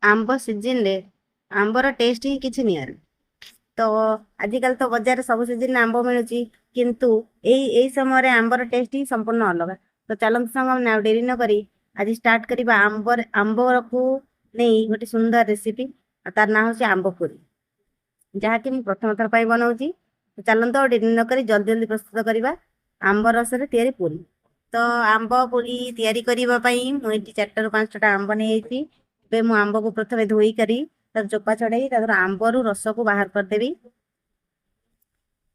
ଆମ୍ବ ସିଜିନରେ ଆମ୍ବର ଟେଷ୍ଟ ହିଁ କିଛି ନିଆରା। ତ ଆଜିକାଲି ତ ବଜାରରେ ସବୁ ସିଜିନରେ ଆମ୍ବ ମିଳୁଛି, କିନ୍ତୁ ଏଇ ଏଇ ସମୟରେ ଆମ୍ବର ଟେଷ୍ଟ ହିଁ ସମ୍ପୂର୍ଣ୍ଣ ଅଲଗା। ତ ଚାଲନ୍ତୁ ସାଙ୍ଗମାନେ, ଆଉ ଡେରି ନ କରି ଆଜି ଷ୍ଟାର୍ଟ କରିବା ଆମ୍ବକୁ ନେଇ ଗୋଟେ ସୁନ୍ଦର ରେସିପି, ଆଉ ତାର ନାଁ ହେଉଛି ଆମ୍ବ ପୁରୀ, ଯାହାକି ମୁଁ ପ୍ରଥମ ଥର ପାଇଁ ବନାଉଛି। ତ ଚାଲନ୍ତୁ ଆଉ ଡେରି ନ କରି ଜଲ୍ଦି ଜଲ୍ଦି ପ୍ରସ୍ତୁତ କରିବା ଆମ୍ବ ରସରେ ତିଆରି ପୁରୀ। ତ ଆମ୍ବ ପୁରୀ ତିଆରି କରିବା ପାଇଁ ମୁଁ ଏଠି 4ଟାରୁ 5ଟା ଆମ୍ବ ନେଇଯାଇଛି। ଏବେ ମୁଁ ଆମ୍ବକୁ ପ୍ରଥମେ ଧୋଇ କରି ତାର ଚୋପା ଛଡ଼େଇ ତାର ଆମ୍ବରୁ ରସକୁ ବାହାର କରିଦେବି।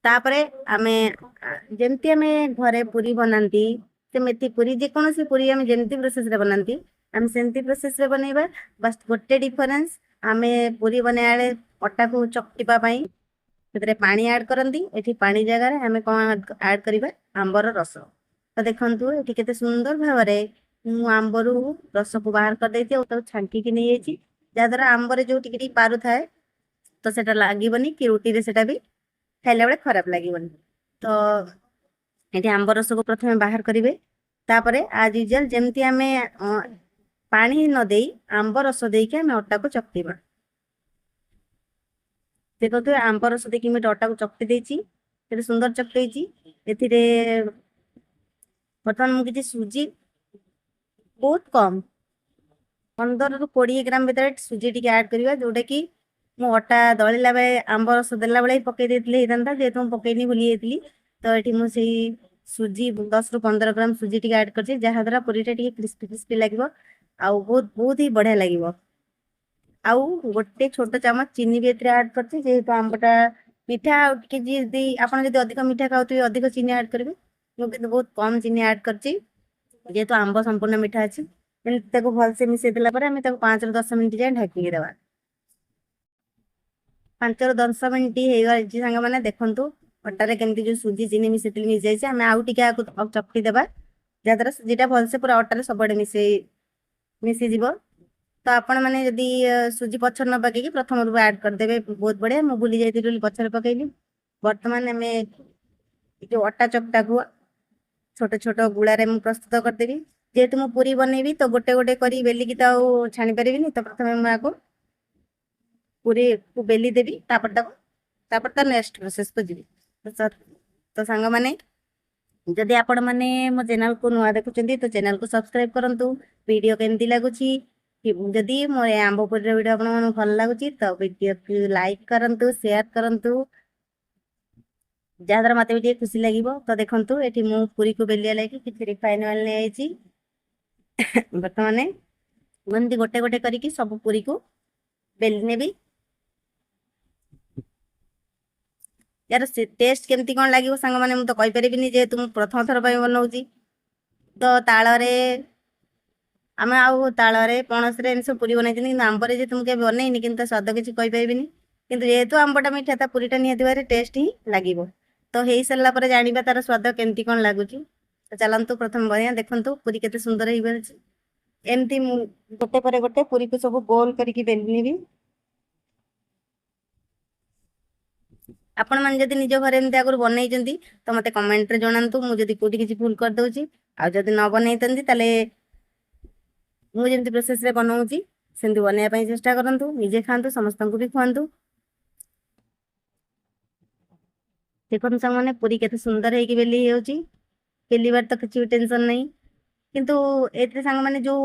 ତାପରେ ଆମେ ଯେମିତି ଆମେ ଘରେ ପୁରୀ ବନାନ୍ତି ସେମିତି ପୁରୀ, ଯେକୌଣସି ପୁରୀ ଆମେ ଯେମିତି ପ୍ରୋସେସରେ ବନାନ୍ତି ଆମେ ସେମିତି ପ୍ରୋସେସରେ ବନେଇବା। ବାସ୍ ଗୋଟେ ଡିଫରେନ୍ସ, ଆମେ ପୁରୀ ବନେଇବା ବେଳେ ଅଟାକୁ ଚକଟିବା ପାଇଁ ସେଥିରେ ପାଣି ଆଡ଼୍ କରନ୍ତି, ଏଠି ପାଣି ଜାଗାରେ ଆମେ କ'ଣ ଆଡ଼୍ କରିବା, ଆମ୍ବର ରସ। ତ ଦେଖନ୍ତୁ ଏଠି କେତେ ସୁନ୍ଦର ଭାବରେ ମୁଁ ଆମ୍ବରୁ ରସକୁ ବାହାର କରିଦେଇଛି ଆଉ ତାକୁ ଛାଙ୍କିକି ନେଇଯାଇଛି, ଯାହାଦ୍ୱାରା ଆମ୍ବରେ ଯେଉଁ ଟିକେ ଟିକେ ପାରୁଥାଏ ତ ସେଟା ଲାଗିବନି କି ରୁଟିରେ ସେଟା ବି ଖାଇଲା ବେଳେ ଖରାପ ଲାଗିବନି। ତ ଏଠି ଆମ୍ବ ରସକୁ ପ୍ରଥମେ ବାହାର କରିବେ। ତାପରେ ଆଜ୍ ୟୁଜୁଆଲ୍ ଯେମିତି ଆମେ ପାଣି ନ ଦେଇ ଆମ୍ବ ରସ ଦେଇକି ଆମେ ଅଟାକୁ ଚକଟିବା। ଦେଖନ୍ତୁ ଆମ୍ବ ରସ ଦେଇକି ମୁଁ ଏଠି ଅଟାକୁ ଚକଟି ଦେଇଛି, କେତେ ସୁନ୍ଦର ଚକଟି ହେଇଛି। ଏଥିରେ ବର୍ତ୍ତମାନ ମୁଁ କିଛି ସୁଜି, ବହୁତ କମ୍ 15ରୁ 20 ଗ୍ରାମ ଭିତରେ ସୁଜି ଟିକେ ଆଡ଼୍ କରିବା, ଯୋଉଟାକି ମୁଁ ଅଟା ଦଳିଲା ବେଳେ ଆମ୍ବ ରସ ଦେଲା ବେଳେ ହିଁ ପକେଇ ଦେଇଥିଲେ ହେଇଥାନ୍ତା, ଯେହେତୁ ମୁଁ ପକେଇନି ଭୁଲି ଯାଇଥିଲି। ତ ଏଠି ମୁଁ ସେଇ ସୁଜି 10ରୁ 15 ଗ୍ରାମ ସୁଜି ଟିକେ ଆଡ଼୍ କରିଛି, ଯାହାଦ୍ୱାରା ପୁରୀଟା ଟିକେ କ୍ରିସ୍ପି କ୍ରିସ୍ପି ଲାଗିବ ଆଉ ବହୁତ ବହୁତ ହି ବଢ଼ିଆ ଲାଗିବ। ଆଉ ଗୋଟେ ଛୋଟ ଚାମଚ ଚିନି ବି ଏଥିରେ ଆଡ଼୍ କରିଛି, ଯେହେତୁ ଆମ୍ବଟା ମିଠା, ଆଉ ଟିକେ ଯଦି ଆପଣ ଯଦି ଅଧିକ ମିଠା ଖାଉଥିବେ ଅଧିକ ଚିନି ଆଡ଼୍ କରିବେ। ମୁଁ କିନ୍ତୁ ବହୁତ କମ୍ ଚିନି ଆଡ଼୍ କରିଛି, ଯେହେତୁ ଆମ୍ବ ସମ୍ପୂର୍ଣ୍ଣ ମିଠା ଅଛି। ଏମିତି ତାକୁ ଭଲସେ ମିଶାଇ ଦେଲା ପରେ ଆମେ ତାକୁ 5ରୁ 10 ମିନିଟ୍ ଯାଏଁ ଢାଙ୍କିକି ଦେବା। 5ରୁ 10 ମିନିଟ୍ ହେଇଯାଇଛି ସାଙ୍ଗମାନେ। ଦେଖନ୍ତୁ ଅଟାରେ କେମିତି ଯେଉଁ ସୁଜି ଚିନି ମିଶାଇଥିଲି ମିଶିଯାଇଛି। ଆମେ ଆଉ ଟିକେ ଆକୁ ଚକଟି ଦେବା, ଯାହାଦ୍ୱାରା ସୁଜିଟା ଭଲସେ ପୁରା ଅଟାରେ ସବୁଆଡ଼େ ମିଶିଯିବ। ତ ଆପଣମାନେ ଯଦି ସୁଜି ପଛରେ ନ ପକେଇକି ପ୍ରଥମରୁ ଆଡ଼୍ କରିଦେବେ ବହୁତ ବଢ଼ିଆ। ମୁଁ ଭୁଲି ଯାଇଥିଲି ବୋଲି ପଛରେ ପକେଇଲି। ବର୍ତ୍ତମାନ ଆମେ ଯେଉଁ ଅଟା ଚକଟାକୁ ଛୋଟ ଛୋଟ ଗୁଳାରେ ମୁଁ ପ୍ରସ୍ତୁତ କରିଦେବି। ଯେହେତୁ ମୁଁ ପୁରୀ ବନେଇବି ତ ଗୋଟେ ଗୋଟେ କରି ବେଲିକି ତ ଆଉ ଛାଣି ପାରିବିନି, ତ ପ୍ରଥମେ ମୁଁ ଆକୁ ପୁରୀକୁ ବେଲି ଦେବି, ତାପରେ ତା ନେକ୍ସଟ ପ୍ରୋସେସକୁ ଯିବି। ତ ସାଙ୍ଗମାନେ, ଯଦି ଆପଣମାନେ ମୋ ଚ୍ୟାନେଲକୁ ନୂଆ ଦେଖୁଛନ୍ତି ତ ଚ୍ୟାନେଲକୁ ସବସ୍କ୍ରାଇବ କରନ୍ତୁ। ଭିଡ଼ିଓ କେମିତି ଲାଗୁଛି, ଯଦି ମୋ ଏ ଆମ୍ବ ପୁରୀର ଭିଡ଼ିଓ ଆପଣମାନଙ୍କୁ ଭଲ ଲାଗୁଛି ତ ଭିଡ଼ିଓକୁ ଲାଇକ୍ କରନ୍ତୁ, ସେୟାର କରନ୍ତୁ, ଯାହାଦ୍ୱାରା ମୋତେ ବି ଟିକେ ଖୁସି ଲାଗିବ। ତ ଦେଖନ୍ତୁ ଏଠି ମୁଁ ପୁରୀକୁ ବେଲିବା ଲାଗି କିଛି ରିଫାଇନ୍ ଅଏଲ୍ ନେଇଯାଇଛି। ବର୍ତ୍ତମାନ ମୁଁ ଏମିତି ଗୋଟେ ଗୋଟେ କରିକି ସବୁ ପୁରୀକୁ ବେଲି ନେବି। ୟାର ଟେଷ୍ଟ କେମିତି କ'ଣ ଲାଗିବ ସାଙ୍ଗମାନେ ମୁଁ ତ କହିପାରିବିନି, ଯେହେତୁ ମୁଁ ପ୍ରଥମ ଥର ପାଇଁ ବନଉଛି। ତ ତାଳରେ ଆମେ ଆଉ ତାଳରେ ପଣସରେ ଏମିତି ସବୁ ପୁରୀ ବନେଇଛନ୍ତି, କିନ୍ତୁ ଆମ୍ବରେ ଯେହେତୁ ମୁଁ କେବେ ବନେଇନି, କିନ୍ତୁ ତା ସ୍ୱାଦ କିଛି କହିପାରିବିନି। କିନ୍ତୁ ଯେହେତୁ ଆମ୍ବଟା ମିଠା, ତା ପୁରୀଟା ନିହାତି ଭାବରେ ଟେଷ୍ଟ ହିଁ ଲାଗିବ। ତ ହେଇସାରିଲା ପରେ ଜାଣିବା ତାର ସ୍ୱାଦ କେମିତି କ'ଣ ଲାଗୁଛି। ତ ଚାଲନ୍ତୁ ପ୍ରଥମେ ବନେଇବା। ଦେଖନ୍ତୁ ପୁରୀ କେତେ ସୁନ୍ଦର ହେଇପାରିଛି। ଏମିତି ମୁଁ ଗୋଟେ ପରେ ଗୋଟେ ପୁରୀକୁ ସବୁ ଗୋଲ କରିକି ବେଲି ନେବି। ଆପଣମାନେ ଯଦି ନିଜ ଘରେ ଏମିତି ଆଗରୁ ବନେଇଛନ୍ତି ତ ମୋତେ କମେଣ୍ଟରେ ଜଣାନ୍ତୁ, ମୁଁ ଯଦି କେଉଁଠି କିଛି ଭୁଲ କରିଦେଉଛି। ଆଉ ଯଦି ନ ବନେଇଛନ୍ତି ତାହେଲେ ମୁଁ ଯେମିତି ପ୍ରୋସେସରେ ବନଉଛି ସେମିତି ବନେଇବା ପାଇଁ ଚେଷ୍ଟା କରନ୍ତୁ, ନିଜେ ଖାଆନ୍ତୁ, ସମସ୍ତଙ୍କୁ ବି ଖୁଆନ୍ତୁ। ଦେଖନ୍ତୁ ସାଙ୍ଗମାନେ ପୁରୀ କେତେ ସୁନ୍ଦର ହେଇକି ବେଲି ହେଇଯାଉଛି। ବେଲିବାର ତ କିଛି ବି ଟେନସନ୍ ନାହିଁ। କିନ୍ତୁ ଏଥିରେ ସାଙ୍ଗମାନେ ଯେଉଁ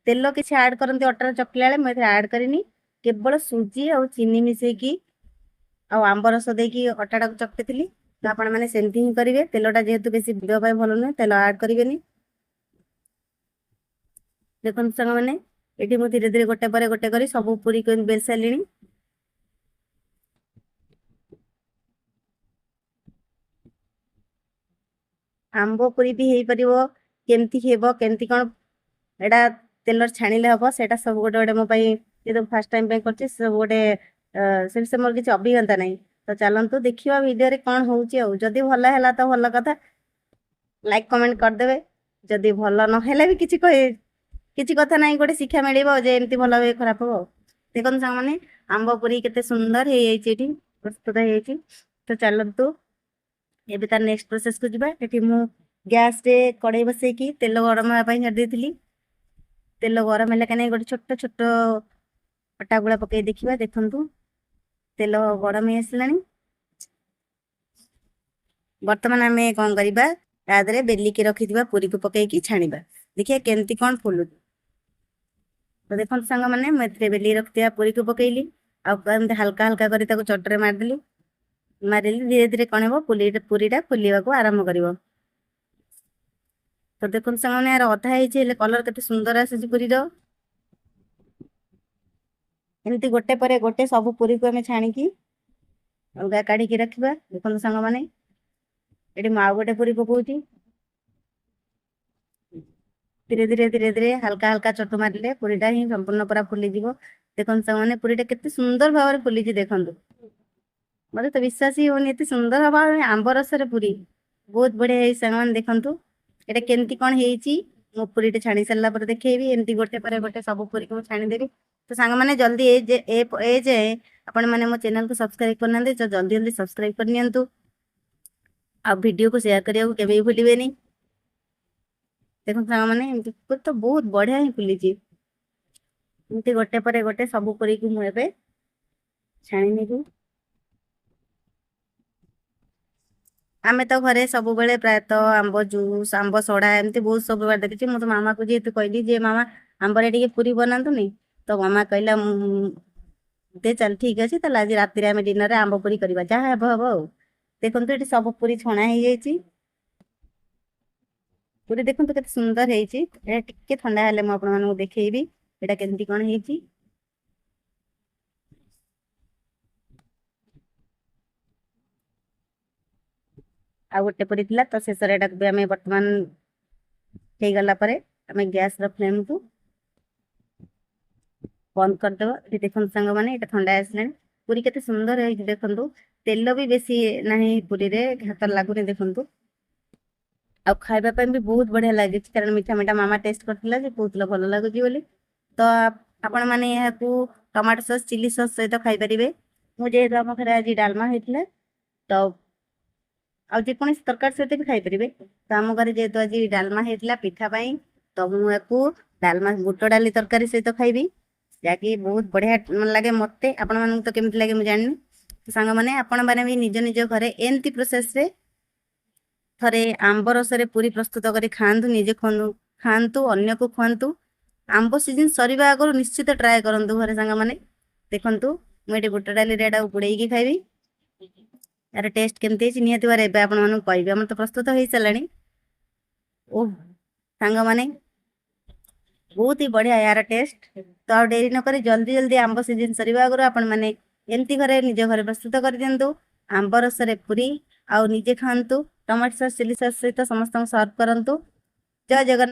ତେଲ କିଛି ଆଡ଼୍ କରନ୍ତି ଅଟାରେ ଚକଟିଲା ବେଳେ, ମୁଁ ଏଥିରେ ଆଡ଼୍ କରିନି। କେବଳ ସୁଜି ଆଉ ଚିନି ମିଶେଇକି ଆଉ ଆମ୍ବ ରସ ଦେଇକି ଅଟାଟାକୁ ଚକଟିଥିଲି। ତ ଆପଣମାନେ ସେମିତି ହିଁ କରିବେ। ତେଲଟା ଯେହେତୁ ବେଶୀ ଦେହ ପାଇଁ ଭଲ ନୁହେଁ, ତେଲ ଆଡ଼୍ କରିବେନି। ଦେଖନ୍ତୁ ସାଙ୍ଗମାନେ ଏଠି ମୁଁ ଧୀରେ ଧୀରେ ଗୋଟେ ପରେ ଗୋଟେ କରି ସବୁ ପୁରୀ ବେଲି ସାରିଲିଣି। ଆମ୍ବ ପୁରୀ ବି ହେଇପାରିବ, କେମିତି ହେବ କେମିତି କ'ଣ ଏଇଟା ତେଲରେ ଛାଣିଲେ ହବ, ସେଇଟା ସବୁ ଗୋଟେ ଗୋଟେ ମୋ ପାଇଁ ଯେହେତୁ ଫାର୍ଷ୍ଟ ଟାଇମ୍ ପାଇଁ କରୁଛି, ସବୁ ଗୋଟେ ସେ ବିଷୟରେ ମୋର କିଛି ଅଭିଜ୍ଞତା ନାହିଁ। ତ ଚାଲନ୍ତୁ ଦେଖିବା ଭିଡ଼ିଓରେ କ'ଣ ହେଉଛି। ଆଉ ଯଦି ଭଲ ହେଲା ତ ଭଲ କଥା, ଲାଇକ୍ କମେଣ୍ଟ କରିଦେବେ। ଯଦି ଭଲ ନହେଲେ ବି କିଛି କଥା ନାହିଁ, ଗୋଟେ ଶିକ୍ଷା ମିଳିବ ଯେ ଏମିତି ଭଲ ହୁଏ ଖରାପ ହବ। ଦେଖନ୍ତୁ ସାଙ୍ଗମାନେ ଆମ୍ବ ପୁରୀ କେତେ ସୁନ୍ଦର ହେଇଯାଇଛି, ଏଠି ପ୍ରସ୍ତୁତ ହେଇଯାଇଛି। ତ ଚାଲନ୍ତୁ ଏବେ ତାର ନେକ୍ସଟ ପ୍ରୋସେସକୁ ଯିବା। ଏଠି ମୁଁ ଗ୍ୟାସରେ କଡ଼େଇ ବସେଇକି ତେଲ ଗରମ ହେବା ପାଇଁ ଛାଡ଼ି ଦେଇଥିଲି। ତେଲ ଗରମ ହେଲା କାହିଁକି ଗୋଟେ ଛୋଟ ଛୋଟ ଅଟା ଗୁଳା ପକେଇ ଦେଖିବା। ଦେଖନ୍ତୁ, ତେଲ ଗରମ ହେଇ ଆସିଲାଣି। ବର୍ତ୍ତମାନ ଆମେ କ'ଣ କରିବା? ତା ଦେହରେ ବେଲିକି ରଖିଥିବା ପୁରୀକୁ ପକେଇକି ଛାଣିବା, ଦେଖିବା କେମିତି କ'ଣ ଫୁଲୁଛି। ତ ଦେଖନ୍ତୁ ସାଙ୍ଗମାନେ, ମୁଁ ଏଥିରେ ବେଲିକି ରଖିଥିବା ପୁରୀକୁ ପକେଇଲି ଆଉ ଏମିତି ହାଲକା ହାଲକା କରି ତାକୁ ଚଟରେ ମାରିଦେଲି, ମାରିଲି। ଧୀରେ ଧୀରେ କ'ଣ ହେବ? ପୁରୀଟା ଫୁଲିବାକୁ ଆରମ୍ଭ କରିବ। ତ ଦେଖନ୍ତୁ ସାଙ୍ଗମାନେ, ଏହାର ଅଧା ହେଇଛି, ହେଲେ କଲର କେତେ ସୁନ୍ଦର ଆସିଛି ପୁରୀର। ଏମିତି ଗୋଟେ ପରେ ଗୋଟେ ସବୁ ପୁରୀକୁ ଆମେ ଛାଣିକି ଅଲଗା କାଢିକି ରଖିବା। ଦେଖନ୍ତୁ ସାଙ୍ଗମାନେ, ଏଠି ମୁଁ ଆଉ ଗୋଟେ ପୁରୀ ପକଉଛି। ଧୀରେ ଧୀରେ ଧୀରେ ଧୀରେ ହାଲକା ହାଲକା ଚଟୁ ମାରିଲେ ପୁରୀଟା ହିଁ ସମ୍ପୂର୍ଣ୍ଣ ପୁରା ଫୁଲିଯିବ। ଦେଖନ୍ତୁ ସାଙ୍ଗମାନେ, ପୁରୀଟା କେତେ ସୁନ୍ଦର ଭାବରେ ଫୁଲିଛି ଦେଖନ୍ତୁ। ମତେ ତ ବିଶ୍ୱାସ ହିଁ ହଉନି, ଏତେ ସୁନ୍ଦର ଭାବରେ ଆମ୍ବ ରସରେ ପୁରୀ ବହୁତ ବଢିଆ ହେଇଛି। ସାଙ୍ଗମାନେ ଦେଖନ୍ତୁ, ଏଇଟା କେମିତି କ'ଣ ହେଇଛି ମୁଁ ପୁରୀଟା ଛାଣି ସାରିଲା ପରେ ଦେଖେଇବି। ଏମିତି ଗୋଟେ ପରେ ଗୋଟେ ସବୁ ପୁରୀକୁ ମୁଁ ଛାଣିଦେବି। ତ ସାଙ୍ଗମାନେ, ଜଲ୍ଦି ଏ ଯାଏ ଆପଣମାନେ ମୋ ଚ୍ୟାନେଲକୁ ସବସ୍କ୍ରାଇବ କରିନାହାନ୍ତି ତ ଜଲ୍ଦି ଜଲ୍ଦି ସବସ୍କ୍ରାଇବ କରିନିଅନ୍ତୁ ଆଉ ଭିଡ଼ିଓକୁ ସେୟାର କରିବାକୁ କେବେ ବି ଭୁଲିବେନି। ଦେଖନ୍ତୁ ସାଙ୍ଗମାନେ, ଏମିତି ତ ବହୁତ ବଢିଆ ହିଁ ଫୁଲିଛି। ଏମିତି ଗୋଟେ ପରେ ଗୋଟେ ସବୁ ପୁରୀକୁ ମୁଁ ଏବେ ଛାଣି ନେବି। ଆମେ ତ ଘରେ ସବୁବେଳେ ପ୍ରାୟତଃ ଆମ୍ବ ଜୁସ୍, ଆମ୍ବ ସଢ଼ା ଏମିତି ବହୁତ ସବୁବେଳେ ଦେଖିଛି। ମୁଁ ତ ମାମାକୁ ଯେହେତୁ କହିଲି ଯେ ମାମା, ଆମ୍ବରେ ଟିକେ ପୁରୀ ବନାନ୍ତୁନି, ତ ମାମା କହିଲା ଦେ ଚାଲ, ଠିକ ଅଛି, ତାହେଲେ ଆଜି ରାତିରେ ଆମେ ଡିନରରେ ଆମ୍ବ ପୁରୀ କରିବା, ଯାହା ହେବ ହେବ। ଆଉ ଦେଖନ୍ତୁ, ଏଠି ସବୁ ପୁରୀ ଛଣା ହେଇଯାଇଛି। ପୁରୀ ଦେଖନ୍ତୁ କେତେ ସୁନ୍ଦର ହେଇଛି। ଏଇଟା ଟିକେ ଥଣ୍ଡା ହେଲେ ମୁଁ ଆପଣମାନଙ୍କୁ ଦେଖେଇବି ଏଇଟା କେମିତି କ'ଣ ହେଇଛି। ଆଉ ଗୋଟେ ପୁରୀ ଥିଲା, ତ ଶେଷରେ ଏଟାକୁ ବି ଆମେ ବର୍ତ୍ତମାନ ହେଇଗଲା ପରେ ଆମେ ଗ୍ୟାସର ଫ୍ଲେମକୁ ବନ୍ଦ କରିଦେବା। ଏଠି ଦେଖନ୍ତୁ ସାଙ୍ଗମାନେ, ଏଇଟା ଥଣ୍ଡା ଆସିଲାଣି। ପୁରୀ କେତେ ସୁନ୍ଦର ହେଇଛି ଦେଖନ୍ତୁ। ତେଲ ବି ବେଶୀ ନାହିଁ ପୁରୀରେ, ହାତରେ ଲାଗୁନି ଦେଖନ୍ତୁ। ଆଉ ଖାଇବା ପାଇଁ ବି ବହୁତ ବଢିଆ ଲାଗୁଛି, କାରଣ ମିଠା ମିଠା। ମାମା ଟେଷ୍ଟ କରିଥିଲା ଯେ କହୁଥିଲା ଭଲ ଲାଗୁଛି ବୋଲି। ତ ଆପଣମାନେ ଏହାକୁ ଟମାଟୋ ସସ୍, ଚିଲି ସସ୍ ସହିତ ଖାଇପାରିବେ। ମୁଁ ଯେହେତୁ ଆମ ଘରେ ଆଜି ଡାଲମା ହେଇଥିଲା, ତ ଆଉ ଯେକୌଣସି ତରକାରୀ ସହିତ ବି ଖାଇପାରିବେ। ତ ଆମ ଘରେ ଯେହେତୁ ଆଜି ଡାଲମା ହେଇଥିଲା ପିଠା ପାଇଁ, ତ ମୁଁ ୟାକୁ ଡାଲମା ବୁଟ ଡାଲି ତରକାରୀ ସହିତ ଖାଇବି, ଯାହାକି ବହୁତ ବଢିଆ ଲାଗେ ମତେ। ଆପଣମାନଙ୍କୁ ତ କେମିତି ଲାଗେ ମୁଁ ଜାଣିନି। ସାଙ୍ଗମାନେ, ଆପଣମାନେ ବି ନିଜ ନିଜ ଘରେ ଏମିତି ପ୍ରୋସେସରେ ଥରେ ଆମ୍ବ ରସରେ ପୁରୀ ପ୍ରସ୍ତୁତ କରି ଖାଆନ୍ତୁ, ନିଜେ ଖାଆନ୍ତୁ, ଅନ୍ୟକୁ ଖୁଆନ୍ତୁ। ଆମ୍ବ ସିଜନ ସରିବା ଆଗରୁ ନିଶ୍ଚିତ ଟ୍ରାଏ କରନ୍ତୁ ଘରେ ସାଙ୍ଗମାନେ। ଦେଖନ୍ତୁ, ମୁଁ ଏଠି ବୁଟ ଡାଲିରେ ଏଟାକୁ ବୁଡ଼େଇକି ଖାଇବି। ଏହାର ଟେଷ୍ଟ କେମିତି ହେଇଛି ନିହାତି ଭାବରେ ଏବେ ଆପଣମାନଙ୍କୁ କହିବି। ଆମର ତ ପ୍ରସ୍ତୁତ ହେଇସାରିଲାଣି। ଓହ ସାଙ୍ଗମାନେ, ବହୁତ ହି ବଢିଆ ଏହାର ଟେଷ୍ଟ। ତ ଆଉ ଡେରି ନକରି ଜଲ୍ଦି ଜଲ୍ଦି ଆମ୍ବ ସିଜନ ସରିବା ଆଗରୁ ଆପଣମାନେ ଏମିତି ଘରେ ନିଜ ଘରେ ପ୍ରସ୍ତୁତ କରିଦିଅନ୍ତୁ ଆମ୍ବ ରସରେ ପୁରୀ ଆଉ ନିଜେ ଖାଆନ୍ତୁ। ଟମାଟୋ ସସ୍, ଚିଲି ସସ୍ ସହିତ ସମସ୍ତଙ୍କୁ ସର୍ଭ କରନ୍ତୁ। ଜୟ ଜଗନ୍ନାଥ।